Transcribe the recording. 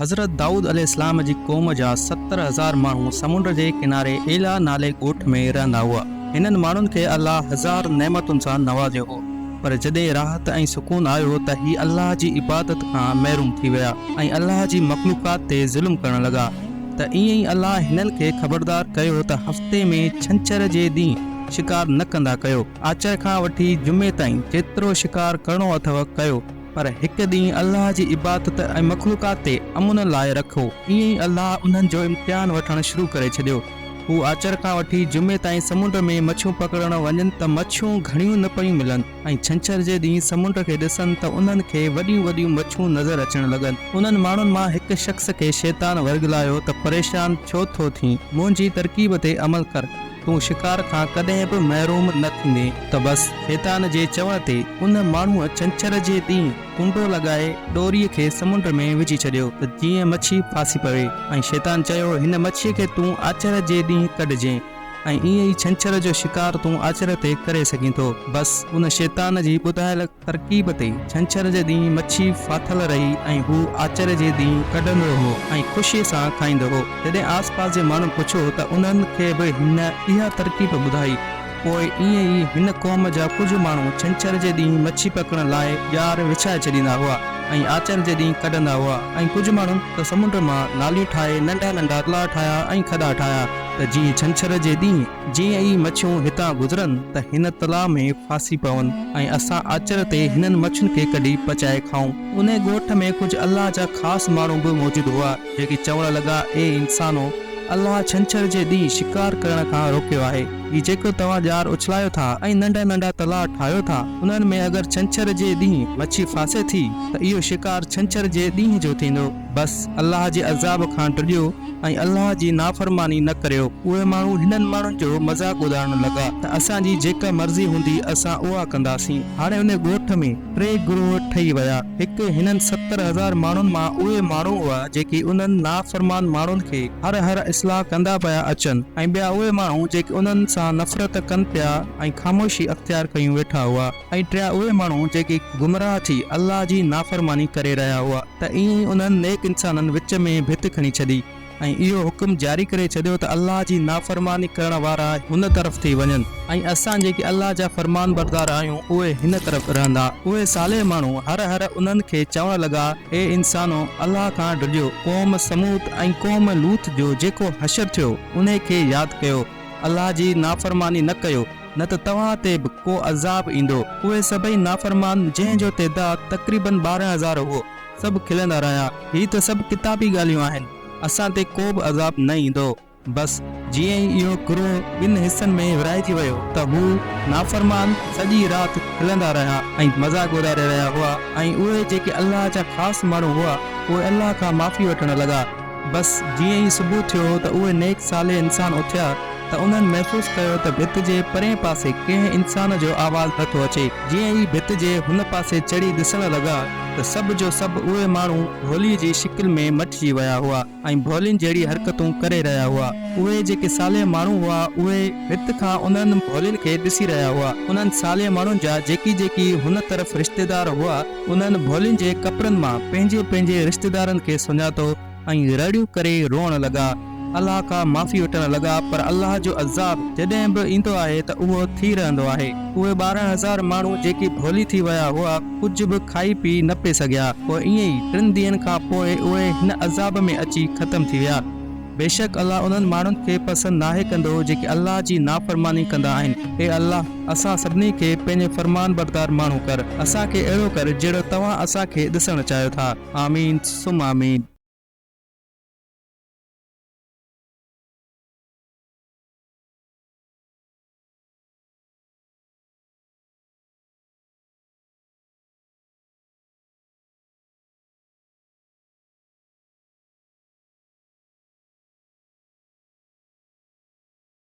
حضرت دائود عليه السلام جي قوم جا 70,000 ماڻهو سمنڊ جي ڪناري ايله نالي ڳوٺ ۾ رهندا هئا. هنن ماڻهن کي الله هزار نعمتن سان نوازيو هو، پر جڏهن راحت ۽ سڪون آيو ته هي الله جي عبادت کان محروم ٿي ويا ۽ الله جي مخلوقات تي ظلم ڪرڻ لڳا ته ائين ئي الله هنن کي خبردار ڪيو ته هفتي ۾ ڇنڇر جي ڏينهن شڪار نه ڪندا ڪيو، آچر کان وٺي جمعي تائين جيترو شڪار ڪرڻو اٿئو ڪيو. پر هڪ ڏينهن الله جي عبادت ۽ مخلوقات تي امن لاء رکو. ائين ئي الله انهن جو امتحان وٺڻ شروع ڪري ڇڏيو. هو آچر کان وٺي جمعي تائين سمنڊ ۾ مڇيون پڪڙڻ وڃن ته مڇيون گهڻيون نه پيون ملن ۽ ڇنڇر جي ڏينهن سمنڊ کي ڏسن ته انهن کي وڏيون وڏيون مڇون نظر اچڻ لڳن. انهن ماڻهن مان هڪ شخص کي شيطان ورغلايو ته پريشان ڇو ٿو ٿين؟ منهنجي ترڪيب تي عمل ڪر. تون شڪار کان ڪڏهن به محروم نه ٿيندين. ته بس شيطان جي چوڻ تي ان ماڻهوء ڇنڇر جي ڏينهن ڪنڊو لڳائي ڏوريء کي سمنڊ ۾ وجهي ڇڏيو ته جيئن مڇي ڦاسي پوي ۽ شيطان چيو هن مڇيء کي تون آچر جي ڏينهن ڪڍجين ۽ ائين ئي ڇنڇر جو شڪار تون آچر تي ڪري سگهين ٿو. بس ان شيطان جي ٻڌايل ترڪيب تي ڇنڇر جي ڏينهن مڇي ڦاٿل رهي ۽ هو آچر جي ڏينهن ڪڍندو هو ۽ خوشيء سان کائيندو هو. جڏهن آس پاس جي ماڻهن پڇيو ته انهن کي به هن اها ترڪيب ٻڌائي. پوء ائين ئي هن قوم جا ڪجهه ماڻهو ڇنڇر جي ڏينهن مڇي پڪڙڻ لاء ڄار وڇائي ڇڏيندا هئا ۽ آچر جي ڏينهن ڪڍندا هئا ۽ ڪجهه ماڻهن ته سمنڊ مان ناليون ٺاهي ننڍا ننڍا تلاء ٺاهيا ۽ کڏا ٺاهيا ته جيئن ڇنڇر جي ڏينهن جيئن ئي مڇيون هتان گذرن ته هن تلاء ۾ ڦاسي پون ۽ اسان آچر تي هنن مڇين کي ڪڍي پچائي کائون. انهي ڳوٺ ۾ ڪجهه الله جا خاص ماڻهو به موجود هئا، جيڪي چوڻ لڳا، اي انسانو! الله ڇنڇر جي ڏينهن شڪار ڪرڻ کان روڪيو آهي. هي جيڪو توهان ڄار اڇلايو ٿا ۽ ننڍا ننڍا تلاء ٺاهيو ٿا، انهن ۾ اگر ڇنڇر جي ڏينهن مڇي ڦاسي ٿي ته اهو شڪار ڇنڇر جي ڏينهن جو ٿيندو. بس الله جي عذاب کان ڊڄو ۽ الله جي نافرماني نه ڪريو. اهي ماڻهو هنن ماڻهن جو مذاق اڏائڻ لڳا ته اسان جي جيڪا مرضي هوندي اسان اها ڪنداسين. هاڻي ان ڳوٺ ۾ ٽي گروهه ٺهي ويا. هڪ هنن 70,000 ماڻهن مان اهي ماڻهو هئا جيڪي انهن نافرمان ماڻهن کي هر هر اصلاح ڪندا پيا اچن ۽ ٻيا اهي ماڻهو جيڪي انهن سان نفرت ڪن پيا ۽ خاموشي اختيار ڪيون ويٺا هئا ۽ ٽيا اهي ماڻهو جيڪي گمراهه ٿي الله جي نافرماني ڪري رهيا هئا ته ائين ئي انهن نيڪ انسانن وچ ۾ ڀت کڻي ڇڏي. ۽ اهو حڪم جاري ڪري ڇڏيو ته الله جي نافرماني ڪرڻ وارا هن طرف ٿي وڃن ۽ اسان جيڪي الله جا فرمانبردار آهيون اهي هن طرف رهندا. اهي صالح ماڻهو هر هر انهن کي چوڻ لڳا، اي انسانو! الله کان ڊڄو، قوم ثمود ۽ قوم لوط جو جيڪو حشر ٿيو انهي کي ياد ڪيو، الله جي نافرماني نه ڪيو، نه ته توهان تي به ڪو عذاب ايندو. اهي سڀئي نافرمان جنهن جو تعداد تقريباً 12,000 هو. سڀ کلندا رهيا. هي ته سڀ ڪتابي ڳالهيون آهن، اسان تي ڪو به عذاب نه ايندو. بس جيئن ئي اهو گروهه ٻن حصن ۾ ورهائجي ويو ته هو، نافرمان، سڄي رات کلندا رهيا ۽ مذاق اڏاري رهيا هئا ۽ اهي جيڪي الله جا خاص ماڻهو هئا، اهي الله کان معافي وٺڻ لڳا. بس جيئن ئي صبح ٿيو ته اهي نيڪ صالح انسان اٿيا ته انهن محسوس ڪيو ته ڀت جي پرئين پاسي ڪنهن انسان جو آواز نه ٿو اچي. جيئن ئي ڀت جي هن پاسي چڙهي ڏسڻ لڳا ته سڀ جو سڀ اهي ماڻهو ڀولي جي شڪل ۾ مٽجي ويا هئا ۽ ڀولين جهڙي حرڪتون ڪري رهيا هئا. اهي جيڪي صالح ماڻهو هئا اهي ڀت کان انهن ڀولين کي ڏسي رهيا هئا. انهن صالح ماڻهن جا جيڪي جيڪي هن طرف رشتيدار هئا انهن ڀولين جي ڪپڙن مان پنهنجي پنهنجي رشتيدارن کي سڃاتو ۽ رڙيون ڪري روئڻ لڳا. الله کان معافي وٺڻ لڳا پر الله جو عذاب جڏهن به ايندو آهي ته اهو ٿي رهندو آهي. اهي 12,000 ماڻهو جيڪي ڀولي ٿي ويا هئا ڪجهه به کائي پي نه پئي سگهيا. پوء ائين ئي ٽن ڏينهن کان پوء اهي هن عذاب ۾ اچي ختم ٿي ويا. بيشڪ الله انهن ماڻهن کي پسند ناهي ڪندو جيڪي الله جي نافرماني ڪندا آهن. اي الله! اسان سڀني کي پنهنجي فرمانبردار ماڻهو ڪر. اسان کي اهڙو ڪر جهڙو توهان اسان کي ڏسڻ چاهيو ٿا. آمين ثم آمين.